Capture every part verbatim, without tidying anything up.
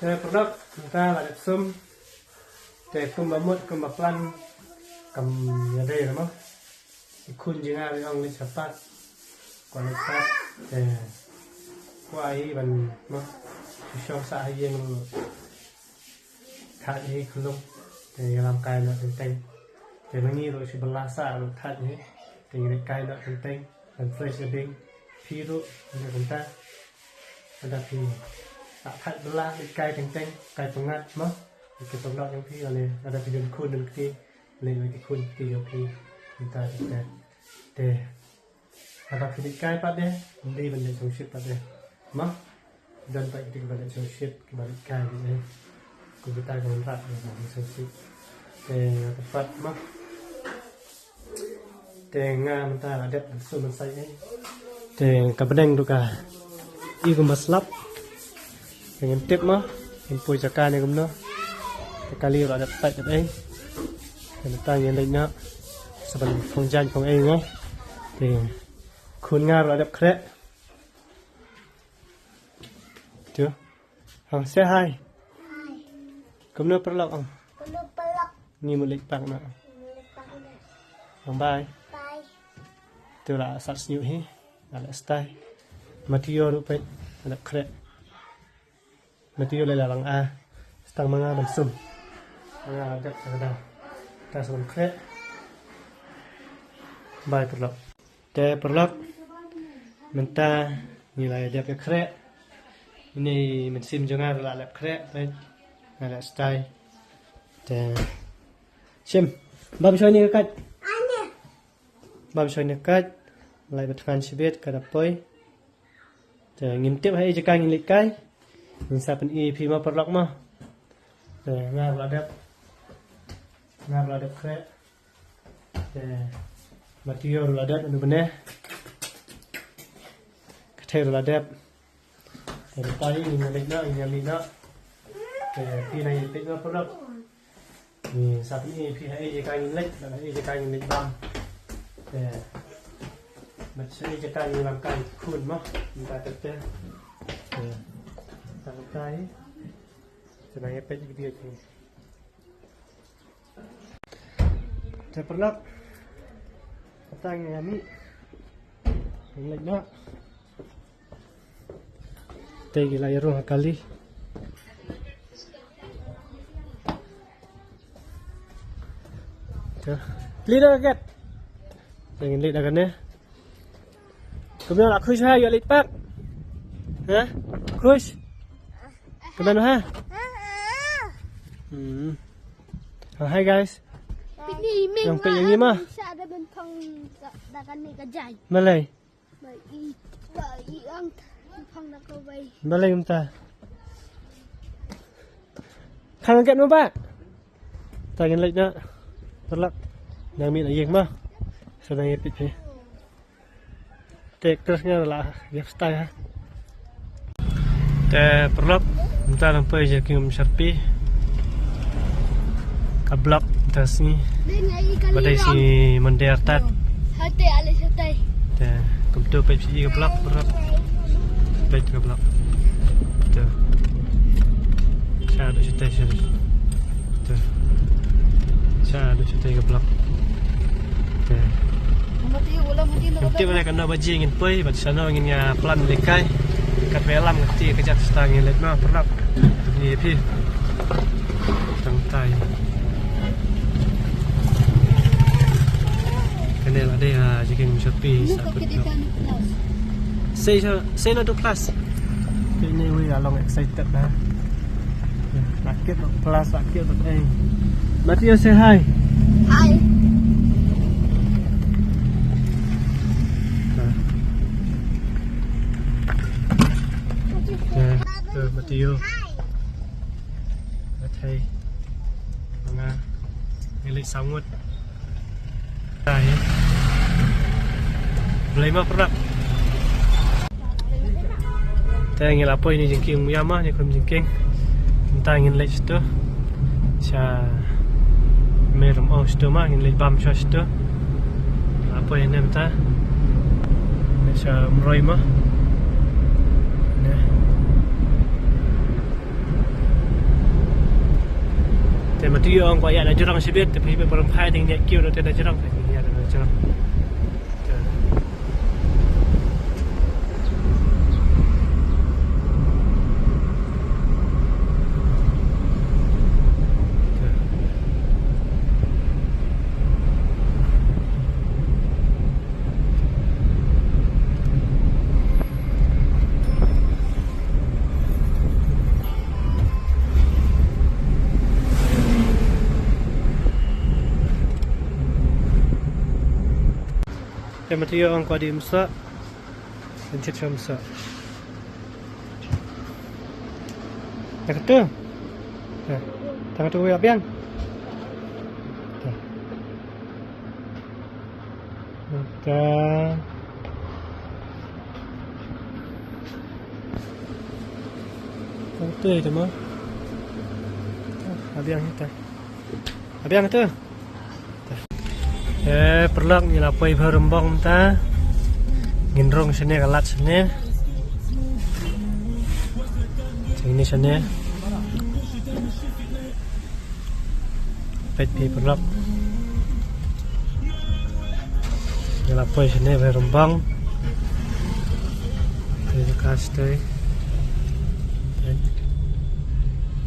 Te paralok, mynta la dep sum. Te kumba mut kumba plan kam ïadei mo. I khun jong nga ruh i ong leit sha park. Kwah leit park. Te kwah hi ban mo, shu shong sah ha ïing ruh thait hi khunlung. Te ïalam kai noh teng teng. Te ma ngi ruh shu bylla sah ruh thait hi. Te ngi leit kai noh teng teng ban fresh ka ding. Phi ruh ïa kumta. Lada phi la thait bylla leit kai teng teng, kai pyngngad mo. Ïa ki paralok jong phi, lane lada phi don khun don kti, leit ïa ki khun kti jong phi. Kumta te. Te lada phi leit kai pat de, ym dei ban leit sngewsih pat de mo. Don pat kito kiba leit sngewsih, kiba leit kai de. Kumta ka wanrah ban leit sngewsih. Te nga pat mo. Te nga mynta la dep ban sum ban sai ei. Te ka bneng ruh ka i kumba slap. Te ngim tip mo, ngim poi jaka ne kumno. Te kali ruh la dep tait dep ei. Te mynta ngin leit noh sa ban phong jaiñ phong ei mo. Te khun nga ruh la dep khreh. Te. Hong say hi. Kumno paralok ong? Kumno paralok? Ngi mut leit park noh. Ngi mut leit park noh. Hong bye. Bye. Te la sat snieh hi. La leh stai. Matio ruh peit. La khreh. Matio leh la lang a. Stang ma nga ban sum. Ma nga la dep ka da. Ta sum khreh. Bye paralok. Te paralok, mynta ngi la ïa dep ïa khreh. Ine i mynsiem jong nga ruh la lep khreh, peit. Nga la stai. Te shim, bam shoi ne ka kait. Bam shoi ne ka kait. Lai ba thngan shibit ka da poi. Te ngim tip ha i jaka ngin leit kai. Ngin sa pyni ïa phi mo paralok mo. Te nga ruh la dep. Nga ruh la dep khreh. Te Matio ruh la dep, anu bne. Ka thei ruh la dep. Te mynta hi ngin leit noh, ngin ïa mih noh. Te phi nang ïa peit noh paralok. Ngi sa pyni ïa phi ha i jaka ngin leit, ha i jaka ngin leit bam. Te bad sha i jaka ngin lam kai khun mo. Mynta te te. Te tang kai. Te nang ïa peit video jong ngi. Te paralok. Mynta ngi ïa mih. Ngin leit noh. Te ngi la ïa rung ha kali. Te. Leit noh ka gate. Te ngin leit noh kane. Kumno, la khush ha ïoh leit park? Ha? Khush? Kumno ha? Hmm. Oh, hi guys. Pini ming. Nang peit ïa ngi ma? Sa da ben phong da kane ka jaiñ. Balei? Ba i, ba i ang phong da kawei. Balei kumta? Khang ket mo ba? Ta ngin leit noh. Paralok. Nang mih na ïing mo. Sa nang ïa peit phi. Te kres nga la ïa stai ha. Te paralok, mynta nang poi jingkieng Mynsharpi. Ka block mynta sngi. Ba dei sngi Monday artat. Hate ale hate. Te kumto peit shi ka block, paralok. Peit ka block. Te. Sha do shi te shi. Te. Sha do shi te ka block. Te. Ngam tip ba kano baje ngin poi, bad shano ngin ïa plan leit kai. Katba ïalam ka kti ka jaka, shata ngin leit noh, paralok. Ni phi. Tang tai. Kane la dei ha jingkieng Mynsharpi sa kut noh. Say, say no to plus. Kane wei la long excited na. Sakit plus, sakit eh. Matio, say hi. Hi. Ya, tu Matio. Matio. Nga ngi leit saw ngut. Ai. Blei ma paralok. Te ngi la poi ïa ine i jingkieng Muyama, ine i khun jingkieng. Mynta ngin leit shato. Sha Mei Rym'au shato ma, ngin leit bam sha shato. La poi ïa ine mynta. Sha Mroi ma. Ne. Ïa, ong ko ïa da jrong shibit, te phi ba param phai ding ïa kiew da te da jrong, ïa da jrong. Te Mateo ong ko dei msa. Kan chet sha msa. Tang katu. Tang katu ïa biang. Tang. Tang katu ïa ma. Abiang ita. Abiang katu. Eh, paralok, ngi la poi bha Rembong mynta. Ngin rung shane ka lad shane. Shane shane. Peit phi paralok. Ngi la poi shane bha Rembong. Te ka stay.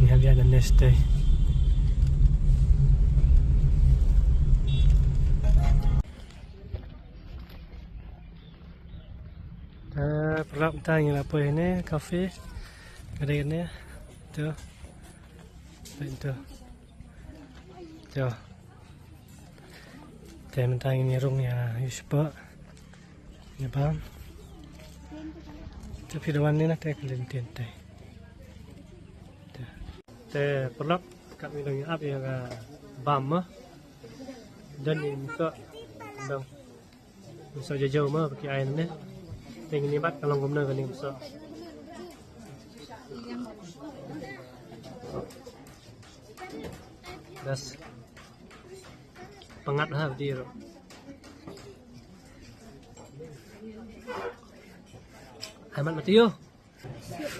Ngi hap ïa nane stay. Ah, paralok, mynta ngi la poi ne cafe. Ka dei ne. Tu. Peit tu. Tu. Te mynta ngin ïa rung ïa u spah. Ïa bam. Te phi da wan ne na te ka lynti te. Te. Te paralok, kat ngi dang ïa ap ïa ka bam ma. Don ïa u msoh. Dang. U msoh jajew ma ba ki ai ne. Te ngin ïa bat ka long kumno kane u msoh. Das. Pyngat ha dei ruh. Hai mat Mateo.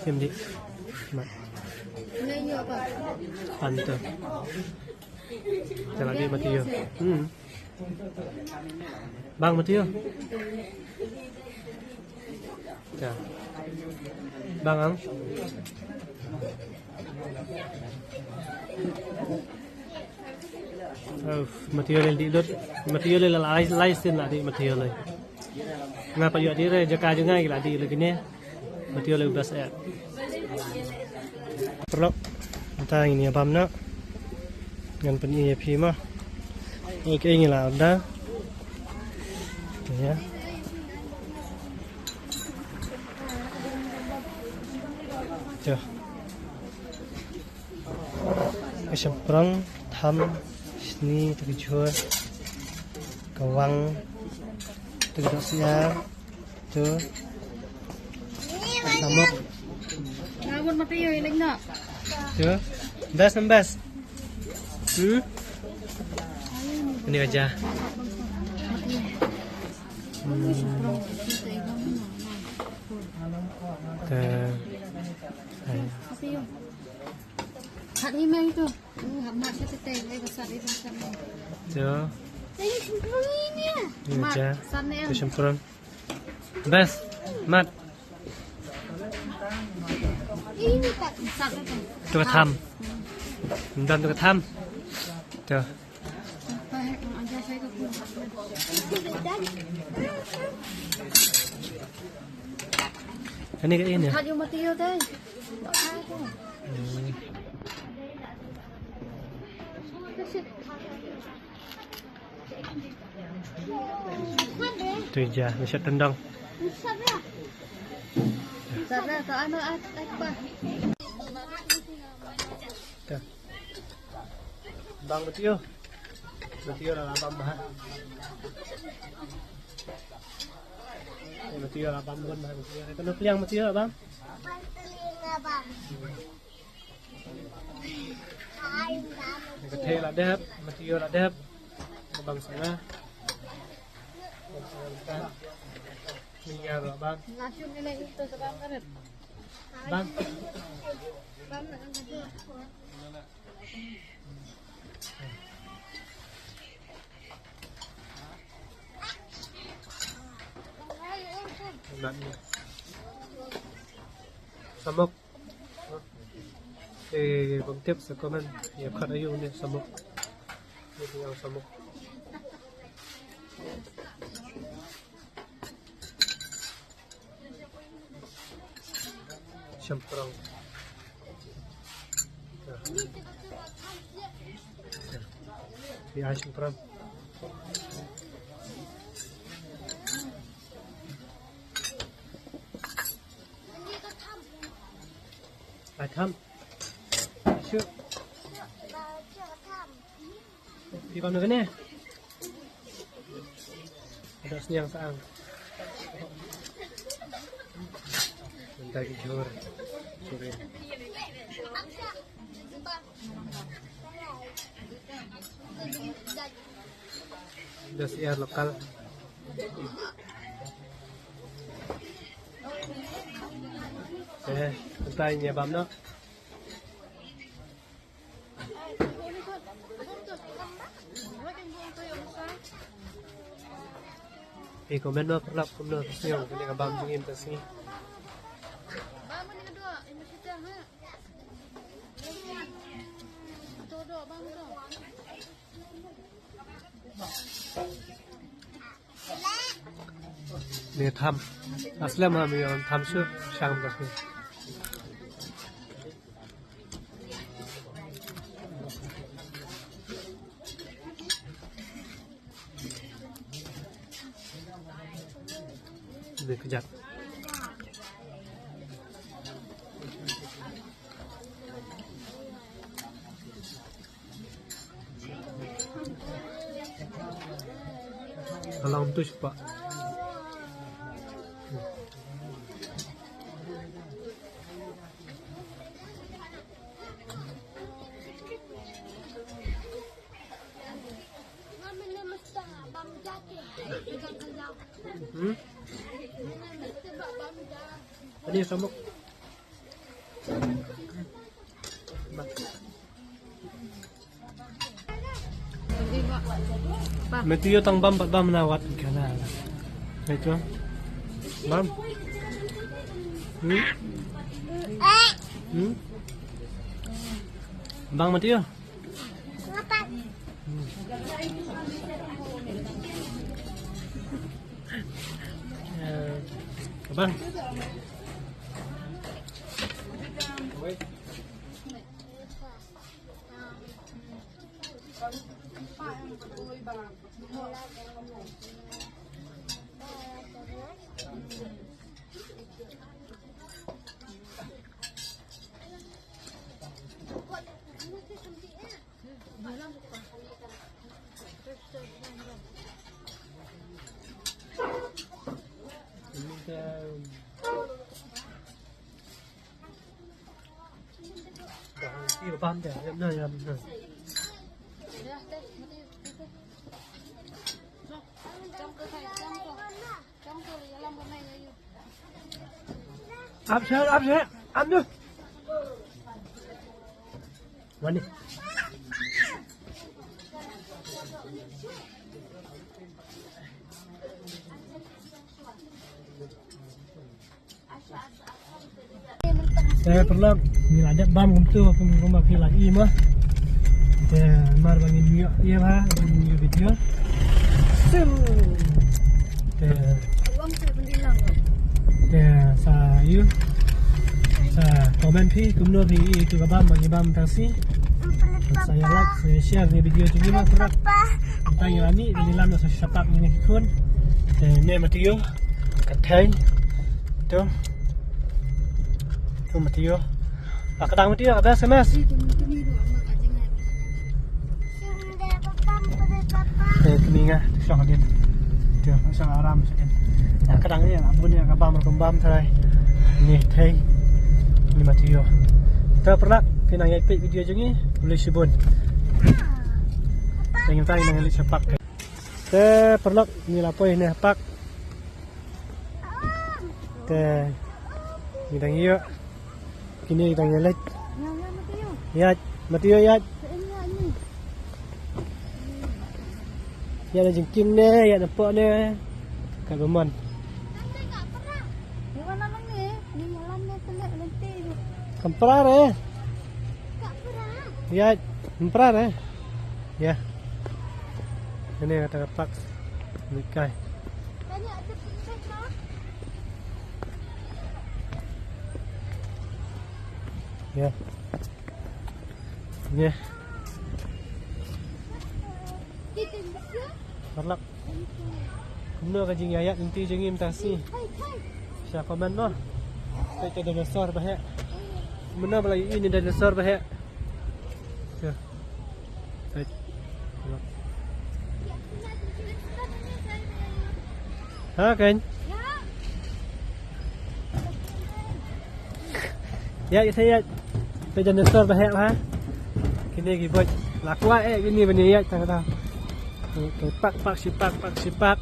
Sim di. Mat. Pan tu. Te la dih Mateo. Hmm. Bang Mateo. Ya. Bang am. Uf, Mateo leh dih lut. Mateo leh la lai, lai sien la dih Mateo leh. Nga pat ïoh dih re, jaka jong nga ki la dih leh kine. Mateo leh u best eh. Paralok. Mynta ngin ïa bam noh. Ngan pyni ïa phi mo. Ïa kaei ngi la order. Ïa. Ïa. Ka shymprong, tham, shini, tu ka jhur, ka wang, tu ka dohsyiar, tu ka samuk. Ngabun mati yo ilik na. Tu. Best and best. Hmm? Ini aja. Hmm. Tu. Hai. Mati yo. Hat ni meng tu. Ni hat mat sha tete, ai ka sat ai ka sat ni. Jo. Ai ni sempurna ni. Ni mat, ja. Sat ni. Tu sempurna. Best. Mat. Ini tak sat ni tu. Tu ka tham. Ndam tu ka tham. Tu. Apa, eh, aja saya ke pun. Ini ke ini. Hat yo mati yo dai. Hmm. Tu ja, ni sat tendang. Sat dah, tak anak apa. Dah. Bang Mateo. Mateo la bam bah. Eh, Mateo la bam bun bah Mateo. Kena peliang Mateo bang. Ka thei la dep, Mateo la dep. Bam sana. Bam sana. Ni ya bang. Bang. Bang. Bang. Samok. Eh, bam tip sa comment. Ïa khot aïu ne samok. Ïa samok. Shemprong. Ïa, shemprong. Ai tham. Shu. Phi bam na kane? Ada sniang saang. Mynta ki jhur. Sorry. Da syiar lokal. Eh, mynta ïa bam noh. Phi comment noh paralok kumno phi sngew kane ka bam jingim mynta ka sngi. Ne tham. Aslem ha mi yon tham su shang das ni. Ne kejap. Alam tu cepat. Hmm? Ini samuk. Matthew tang bam bam na wat kana. Matthew. Bam. Hmm? Hmm? Bang Matthew. Eh, abang. Ap sha, ap sha, ap nu. Wani. Te paralok, ngi la dep bam kumtu, kum, kumba phi la i mo. Te namar ba ngin ïoh ïa ba ngin ïoh video. Te, te sa ïoh, sa comment phi kumno phi i ïa ka bam ba ngi bam tang shi. Sa ïa like, sa ïa share ïa video jong ngi mo paralok. Mynta ngi la mih, ngi lam da sa shapak ngi ne ki khun. Te ne Matthew. Ka thei. Tu. Tu Matthew. Ba ka dang Matthew, ka best, best. Eh, kmie nga, tu shong hadien. Tu shong aram shadien. Ka dang ïa, abun ïa ka bam rukom bam tharai. Ni thei. Ni Matthew. Te paralok, phi nang ïa peit video jong ngi, khublei shibun. Te ngi nang ïa leit shapak. Te paralok, ngi la poi ne park. Te ngi dang ïoh. Kine ngi dang ïoh leit. Ïaid, Matthew ïaid. Ïa na jingkim ne, ïa na poh ne. Ka bamon. Kam pra re. Ïa, kam pra re. Ïa. Ini kata ka park. Ni kai. Ïa. Ïa. Paralok. Kumno ka jingïaid lynti jong ngi mynta ka sngi? Sa comment mo. Peit ka dinosaur ba heh. Kumno ba la ïohi ïa une u dinosaur ba heh. Ïa. Peit. Ha, kan? Ïa, ïa, ïa. Te dinosaur ba heh ha. Kine ki bot. La kwah eh kine ban ïa tang tang. Te park, park, shi park, park, shi park.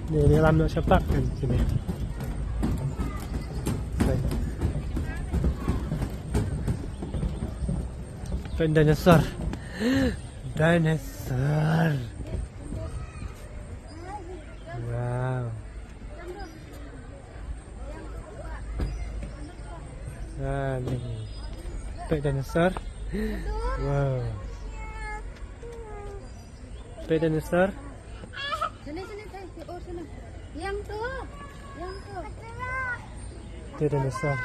Ni, ni lam noh shi park kan kine. Te dinosaur. Dinosaur. Wow. Ah, ni. Peit dinosaur. Wow. Peit dinosaur. Sini, sini, sini. Oh, sini. Yang tu. Yang tu. Peit dinosaur.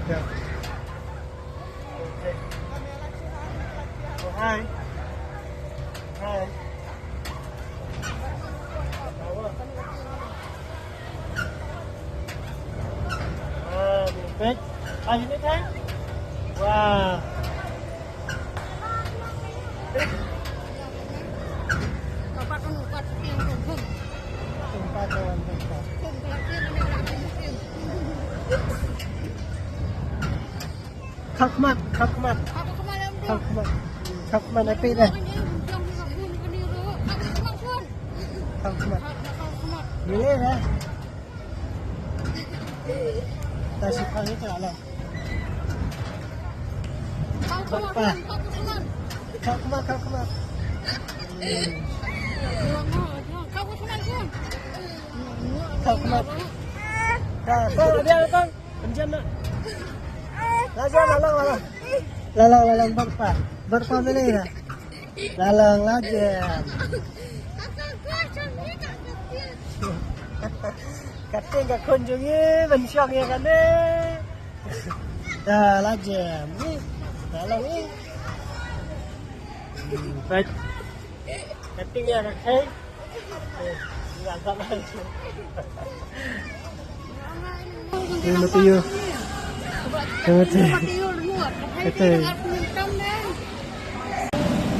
Yeah. Okay. Oh, hi. Hi. Ah, ni, Pet. Ah, ini, Pet. Wah. Kham khmat, kham khmat. Kham khmat. Kham khmat, eh, Pet, eh. Kham khmat. Ni leh, eh. Ta shi kham ni ta la. Kham khmat, kham khmat. Kham khmat. Ta, ta, dia, ta. Pynjem noh. La jem, la long, la long. La long, la long, bang pa. Bang pa mele na. La long, la jem. Ka tieng ka khun jong ngi, ban shong ïa kane. Da, la jem. Ni, la long ni. Hmm, baik. Ka tieng ïa ka khei. Eh, ïa ka khei. Ni mati ïa. Ni mati. Kata.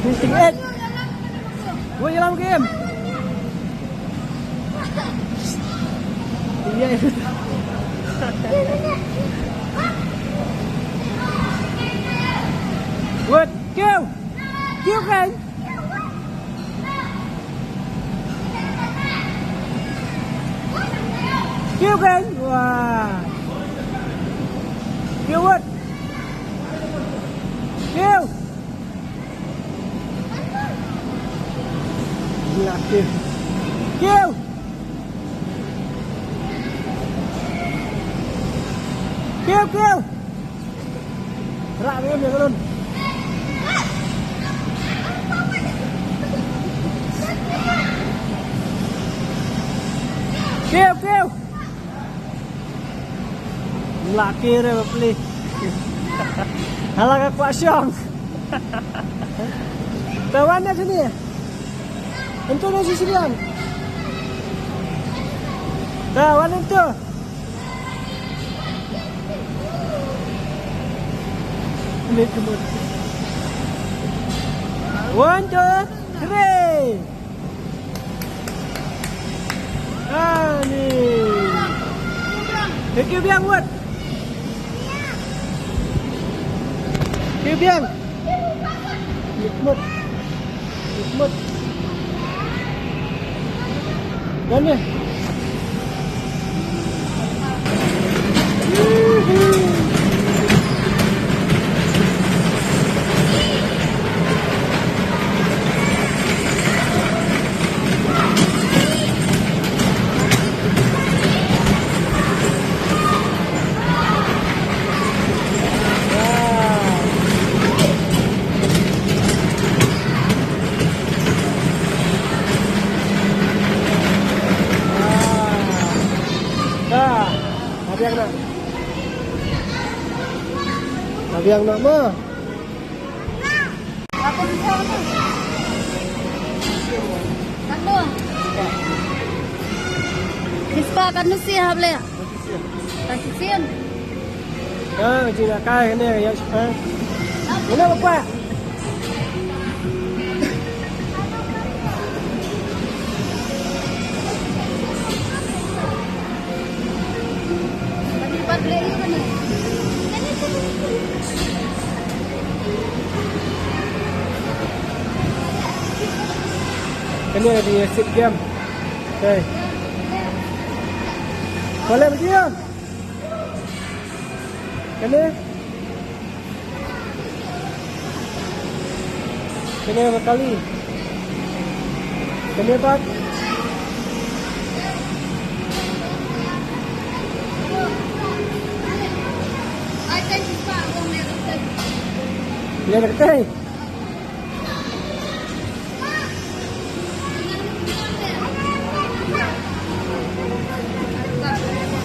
Ni ting et. Woi, dalam game. Iya. Woi, kiew. Kiew kan? Kiew kan? Wah. Kiew wot. Kiew. Gila, kiew. Kiew. Kiew, kiew. Rah, kiew, kiew, kiew. Kiew, kiew. Laki re bapli. Hala ka kwah shong. Ta wan na sini. Entu na sini. Ta wan entu. Ini kemud. One, two, three. Ani. Thank you, Biang, what? Thank you, Biang. Nikmat. Nikmat. Mana? Ah, abiang na. Abiang na ma. Katno? Chispa katno sien hap leh? Ka shisien. Ah, jing na kai ne ya shispa. Ina ba kwa. Kane ka dei ka seat game. Okay. Boleh pergi ya? Kane? Kane ba kali. Kane ba. Kane ba kali.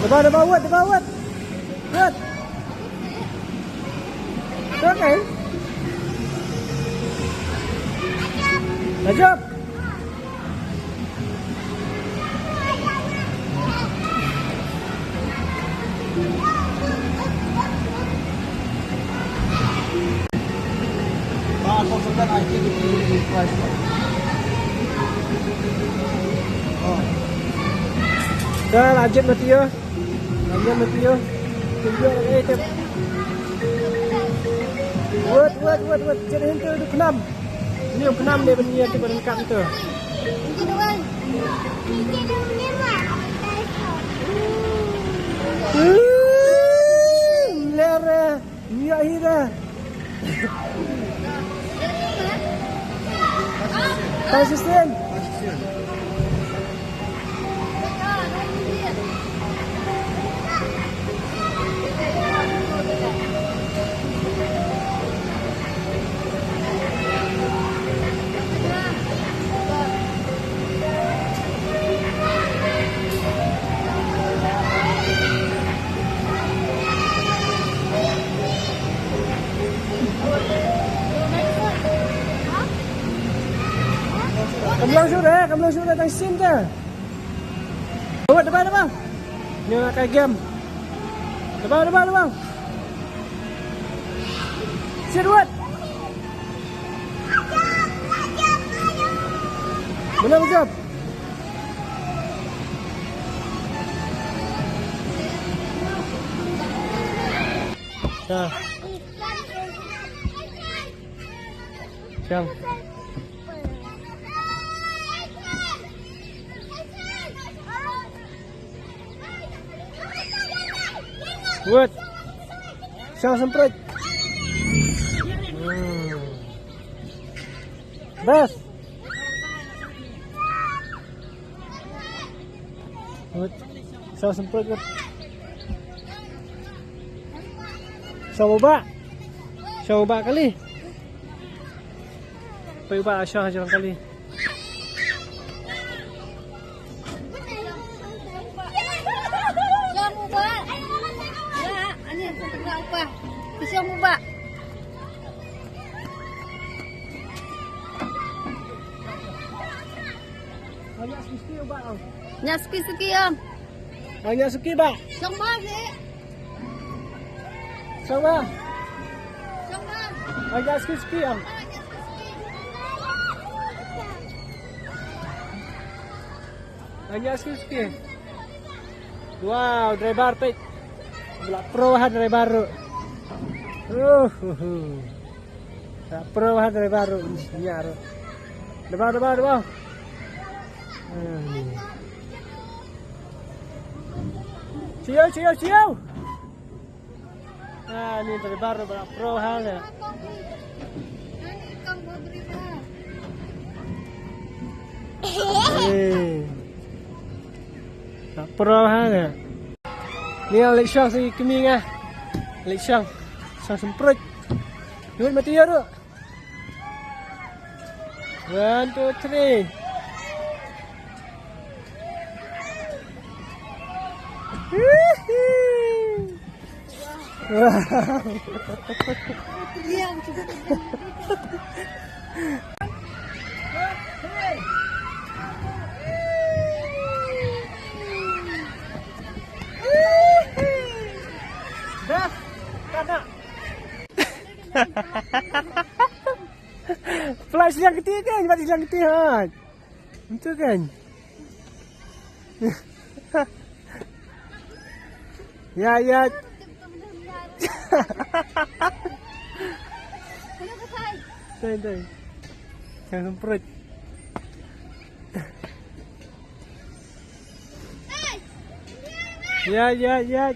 Daba, daba, wat, daba, wat. Wat. Okay. Ajab. Dah lanjut mati ya. Lanjut mati ya. Tunjuk lagi tip. Wet, wet, wet, wet. Jadi hentu tu kenam. Ni kenam dia punya tu berengkap tu. Hmm, lera. Iya, iya. Konsisten. Kam long shuh re, kam long shuh re, tang sien te. Daba, daba, daba. Nyo ka game. Daba, daba, daba. Sien wat. Mana jump? Dah. Siang. Wut. Siang semprit. Hmm. Bas. Wut. Siang semprit, wut. Siang ubah. Siang ubah kali. Pei ubah siang jalan kali. Siang ubah. Ya, ani aku tengah ubah. Siang ubah. Nya suki-suki, Om. Ah, nya suki, bah. Shong ba, si. Shong ba. Shong ba. Ah, nya suki-suki, Om. Ah, nya suki-suki. Wow, driver peit. Ba la pro ha driver ruh. Uh, uh, uh. Ba la pro ha driver ruh. Nya ruh. Daba, daba, daba. Ah, ni. Cheerio, cheerio, cheerio. Ah, ni driver ba la pro ha ne. Eh. Ba la pro ha ne. Ni leit shong sa ki kmie nga. Leit shong. Shong semprit. Ni mati ïa ruh. One, two, three. Flash yang keti kan, bat yang keti han. Itu kan. Ya, ya. Dai, dai. Jangan semprot. Ya, ya, ya.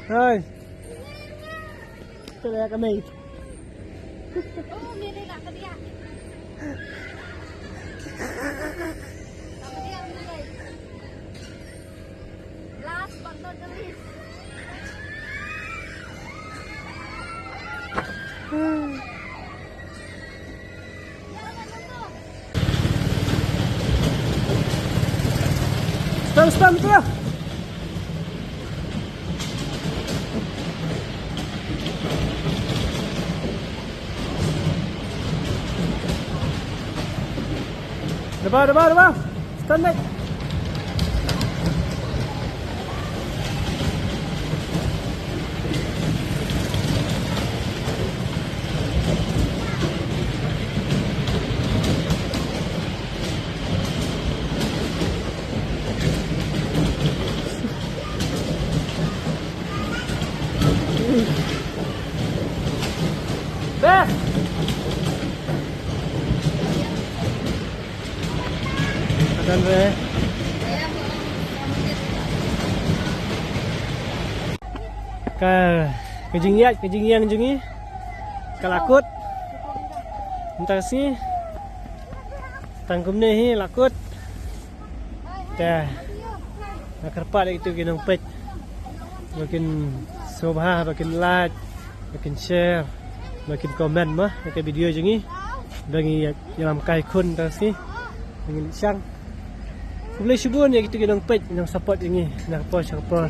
Hai. Kita lihat kami. Last but not the least. Stop, stop, stop. Daba, daba, daba. Stand back. Beh. Akan re. Ka, ka jingïaid, ka jingïeng jong ngi ka la kut. Mynta ka sngi tang kumne hi la kut. Te nga kyrpad ïa kito ki nongpeit ba kin sngewbha, ba kin like, ba kin share, ba kin comment mo ïa ka video jong ngi. Ba ngi ïa, ïalam kai khun tang shi. Ba ngi leit shang. Khublei shibun ïa kito ki nongpeit, nongsupport ïa ngi na ka por sha ka por.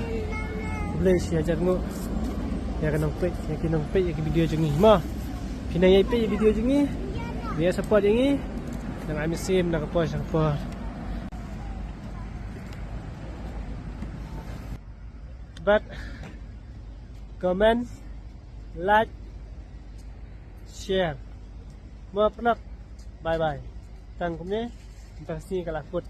Khublei shi hajar nguh ïa ka nongpeit, ïa ki nongpeit ïa ki video jong ngi. Mo, phi nang ïa peit ïa video jong ngi, ïa support ïa ngi. Nang ai mynsiem na ka por sha ka por. Bad comment, like, share. Mo pynlong. Bye bye. Tang kumne, tang shi ka la kut.